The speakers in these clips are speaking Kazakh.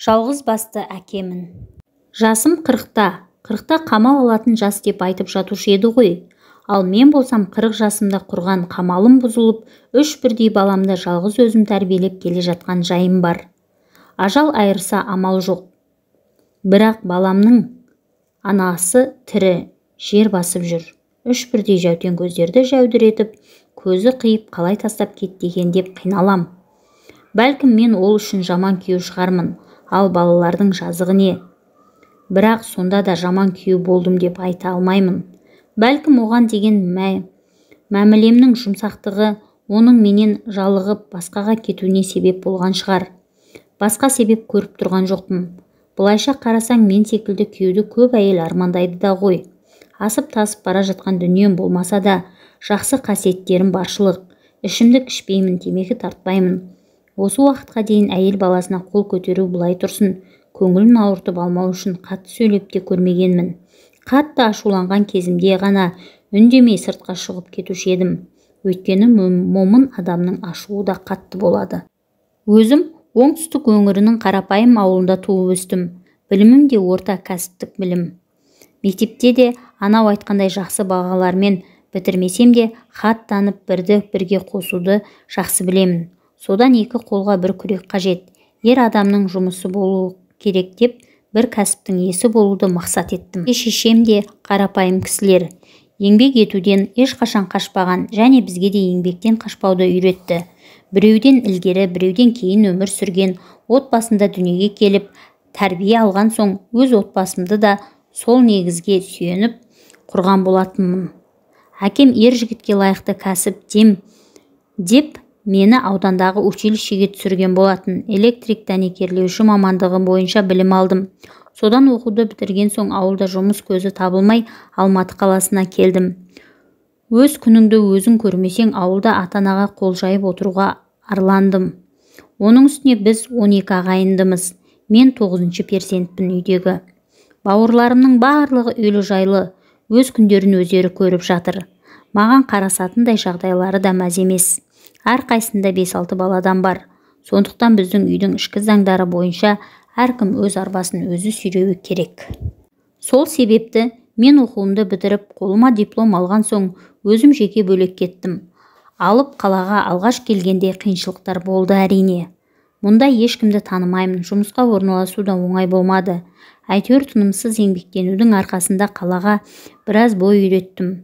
Жалғыз басты әкемін. Жасым 40-та. 40-та қамал алатын жас деп айтып жатушы еді ғой. Ал мен болсам 40 жасымда құрған қамалым бұзылып, 3 бірдей баламды жалғыз өзім тәрбиелеп келе жатқан жайым бар. Ажал айырса амал жоқ. Бірақ баламның анасы тірі, жер басып жүр. 3 бірдей жәутең көздерді жәудіретіп, көзі қиып қалай тастап кетті екен деп қиналам. Бәлкім мен ол үшін жаман күйеу шығармын, ал балалардың жазығы не? Бірақ сонда да жаман күйеу болдым деп айта алмаймын. Бәлкім оған деген мәмілемнің жұмсақтығы оның менен жалығып басқаға кетуіне себеп болған шығар. Басқа себеп көріп тұрған жоқпын. Былайша қарасаң, мен секілді күйеуді көп әйел армандайды да ғой. Асып-тасып бара жатқан дүнием болмаса да, жақсы қасиеттерім баршылық. Ішімдік ішпеймін, темекі тартпаймын. Осы уақытқа дейін әйел баласына қол көтеру былай тұрсын, көңілін ауыртып алмау үшін қатты сөйлеп те көрмегенмін. Қатты ашуланған кезімде ғана үндемей сыртқа шығып кетуші едім. Өйткені момын адамның ашуы да қатты болады. Өзім оңтүстік өңірінің қарапайым ауылында туып өстім. Білімім де орта кәсіптік білім. Мектепте де анау айтқандай жақсы бағалармен бітірмесем де, хат танып бірді бірге қосуды жақсы білемін. Содан екі қолға бір күрек қажет. Ер адамның жұмысы болу керек деп бір кәсіптің иесі болуды мақсат еттім. Шешем де қарапайым кісілер. Еңбек етуден ешқашан қашпаған және бізге де еңбектен қашпауды үйретті. Біреуден ілгері, біреуден кейін өмір сүрген отбасында дүниеге келіп, тәрбие алған соң өз отбасымды да сол негізге сүйеніп құрған болатынмын. Әкем ер жігітке лайықты кәсіп деп мені аудандағы училищеге түсірген болатын. Электрик дәнекерлеуші мамандығы бойынша білім алдым. Содан оқуды бітірген соң ауылда жұмыс көзі табылмай Алматы қаласына келдім. Өз күніңді өзің көрмесең, ауылда ата-анаға қол жайып отыруға арландым. Оның үстіне біз 12 ағайындымыз. Мен 9-шы перзентпін үйдегі. Бауырларымның барлығы үйлі-жайлы, өз күндерін өздері көріп жатыр. Маған қарасатындай жағдайлары да мәз емес. Әрқайсында 5-6 баладан бар. Сондықтан біздің үйдің ішкі заңдары бойынша әркім өз арбасын өзі сүйреуі керек. Сол себепті мен оқуымды бітіріп, қолыма диплом алған соң өзім жеке бөлек кеттім. Алып қалаға алғаш келгенде қиыншылықтар болды әрине. Мұнда ешкімді танымаймын, жұмысқа орналасу да оңай болмады. Әйтеуір тынымсыз еңбектенудің арқасында қалаға біраз бой үйреттім.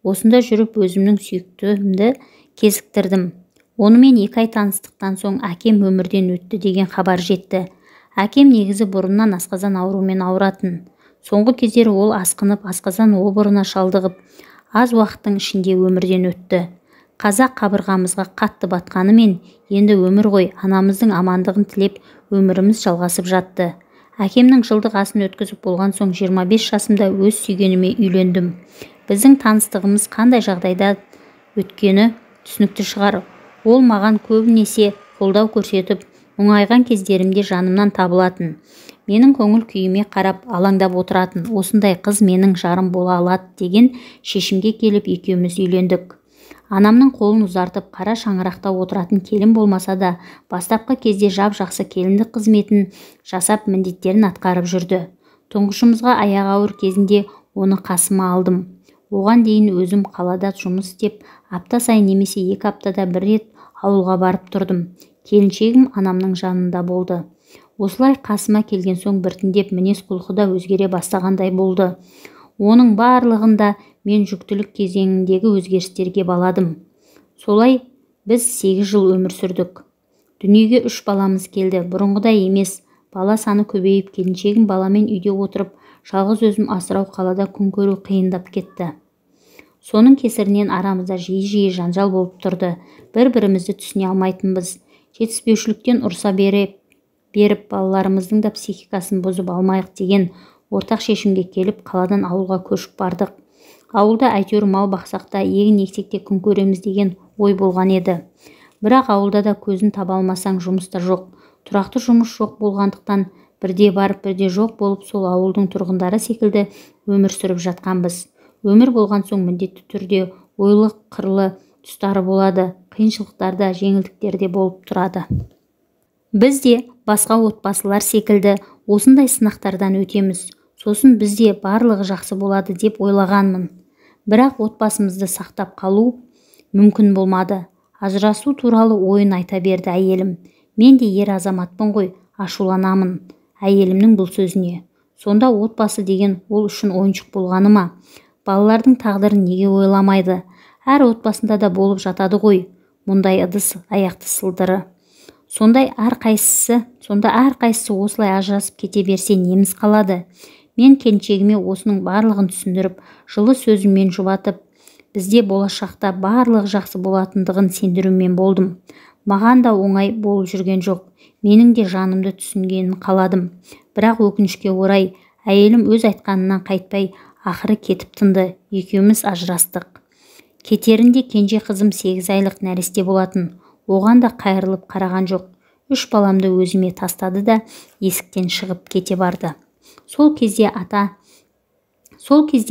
Осында жүріп өзімнің сүйіктімді кезіктірдім. Онымен 2 ай таныстықтан соң әкем өмірден өтті деген хабар жетті. Әкем негізі бұрыннан асқазан ауруымен ауыратын. Соңғы кездері ол асқынып, асқазан обырына шалдығып, аз уақыттың ішінде өмірден өтті. Қазақ қабырғамызға қатты батқанымен, енді өмір ғой, анамыздың амандығын тілеп, өміріміз жалғасып жатты. Әкемнің жылдық асын өткізіп болған соң 25 жасымда өз сүйгеніме үйлендім. Біздің таныстығымыз қандай жағдайда өткені түсінікті шығар. Ол маған көбінесе қолдау көрсетіп, мұңайған кездерімде жанымнан табылатын. Менің көңіл күйіме қарап алаңдап отыратын. Осындай қыз менің жарым бола алады деген шешімге келіп екеуміз үйлендік. Анамның қолын ұзартып, қара шаңырақта отыратын келін болмаса да, бастапқы кезде жап-жақсы келіндік қызметін жасап, міндеттерін атқарып жүрді. Тұңғышымызға аяғы ауыр кезінде оны қасыма алдым. Оған дейін өзім қалада жұмыс істеп, апта сайын немесе 2 аптада бір рет ауылға барып тұрдым. Келіншегім анамның жанында болды. Осылай қасыма келген соң біртіндеп мінез-құлқы да өзгере бастағандай болды. Оның барлығында мен жүктілік кезеңіндегі өзгерістерге баладым. Солай біз 8 жыл өмір сүрдік. Дүниеге 3 баламыз келді. Бұрынғыдай емес, бала саны көбейіп, келіншегім баламен үйде отырып, жалғыз өзім асырау қалада күн көру қиындап кетті. Соның кесірінен арамызда жиі-жиі жанжал болып тұрды. Бір-бірімізді түсіне алмайтынбыз. Жетіспеушіліктен ұрса беріп балаларымыздың да психикасын бұзып алмайық деген ортақ шешімге келіп, қаладан ауылға көшіп бардық. Ауылда әйтеуір мал бақсақ та, егін ексек те күн көреміз деген ой болған еді. Бірақ ауылда да көзін таба алмасаң жұмыс та жоқ. Тұрақты жұмыс жоқ болғандықтан бірде барып, бірде жоқ болып, сол ауылдың тұрғындары секілді өмір сүріп жатқанбыз. Өмір болған соң міндетті түрде ойлы қырлы тұстары болады, қиыншылықтар да, жеңілдіктер де болып тұрады. Біз де Басқа отбасылар секілді осындай сынақтардан өтеміз, сосын бізде барлығы жақсы болады деп ойлағанмын. Бірақ отбасымызды сақтап қалу мүмкін болмады. Ажырасу туралы ойын айта берді әйелім. Мен де ер азаматпын ғой, ашуланамын әйелімнің бұл сөзіне. Сонда отбасы деген ол үшін ойыншық болғаны ма? Балалардың тағдырын неге ойламайды? Әр отбасында да болып жатады ғой мұндай ыдыс аяқты сылдыры. Сонда әрқайсысы осылай ажырасып кете берсе неміз қалады? Мен келіншегіме осының барлығын түсіндіріп, жылы сөзіммен жұбатып, бізде болашақта барлығы жақсы болатындығын сендірумен болдым. Маған да оңай болып жүрген жоқ. Менің де жанымды түсінгенін қаладым. Бірақ өкінішке орай, әйелім өз айтқанынан қайтпай, ақыры кетіп тынды. Екеуміз ажырастық. Кетерінде кенже қызым 8 айлық нәресте болатын. Оған да қайырылып қараған жоқ. 3 баламды өзіме тастады да есіктен шығып кете барды. Сол кезде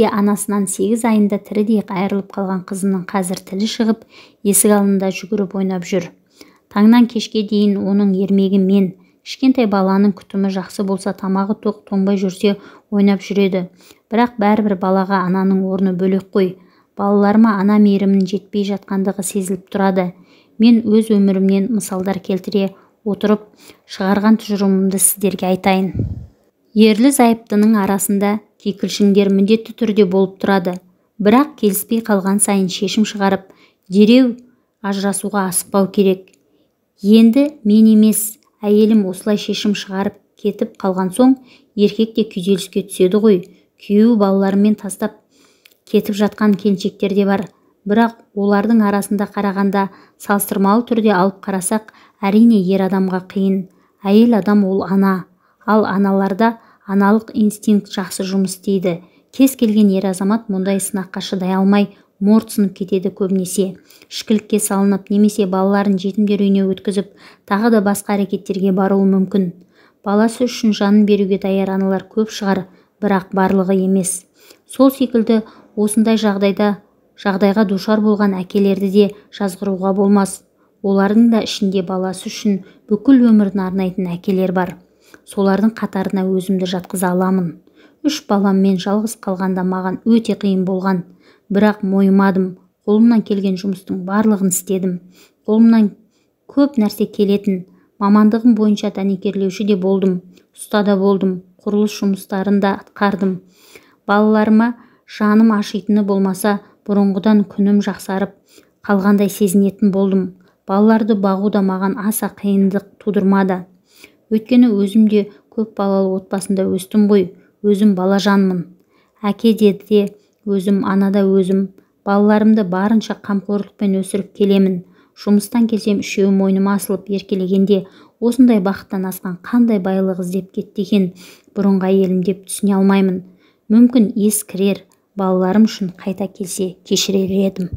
анасынан 8 айында тірідей айырылып қалған қызының қазір тілі шығып, есік алдында жүгіріп ойнап жүр. Таңнан кешке дейін оның ермегі мен. Кішкентай баланың күтімі жақсы болса, тамағы тоқ, тоңбай жүрсе ойнап жүреді. Бірақ бәрібір балаға ананың орны бөлек қой. Балаларыма ана мейірімінің жетпей жатқандығы сезіліп тұрады. Мен өз өмірімнен мысалдар келтіре отырып, шығарған тұжырымымды сіздерге айтайын. Ерлі-зайыптының арасында кикілжіңдер міндетті түрде болып тұрады. Бірақ келіспей қалған сайын шешім шығарып, дереу ажырасуға асықпау керек. Енді мен емес, әйелім осылай шешім шығарып кетіп қалған соң, еркек те күйзеліске түседі ғой. Күйеуі балаларымен тастап кетіп жатқан келіншектер де бар. Бірақ олардың арасында қарағанда салыстырмалы түрде алып қарасақ, әрине ер адамға қиын. Әйел адам ол ана. Ал аналарда аналық инстинкт жақсы жұмыс істейді. Кез келген ер азамат мұндай сынаққа шыдай алмай, морт сынып кетеді көбінесе. Ішкілікке салынып, немесе балаларын жетімдер үйіне өткізіп, тағы да басқа әрекеттерге баруы мүмкін. Баласы үшін жанын беруге даяр аналар көп шығар, бірақ барлығы емес. Сол секілді осындай жағдайға душар болған әкелерді де жазғыруға болмас. Олардың да ішінде баласы үшін бүкіл өмірін арнайтын әкелер бар. Солардың қатарына өзімді жатқыза аламын. 3 баламмен жалғыз қалғанда маған өте қиын болған. Бірақ мойымадым. Қолымнан келген жұмыстың барлығын істедім. Қолымнан көп нәрсе келетін. Мамандығым бойынша дәнекерлеуші де болдым, ұста да болдым, құрылыс жұмыстарын да атқардым. Балаларыма жаным ашитыны болмаса, бұрынғыдан күнім жақсарып қалғандай сезінетін болдым. Балаларды бағу да маған аса қиындық тудырмады. Өйткені өзім де көп балалы отбасында өстім ғой, өзім балажанмын. Әке деді де өзім, ана да өзім. Балаларымды барынша қамқорлықпен өсіріп келемін. Жұмыстан келсем үшеуі мойныма асылып еркелегенде осындай бақыттан асқан қандай байлық іздеп кетті екен бұрынғы әйелім деп түсіне алмаймын. Мүмкін ес кірер, балаларым үшін қайта келсе кешірер едім.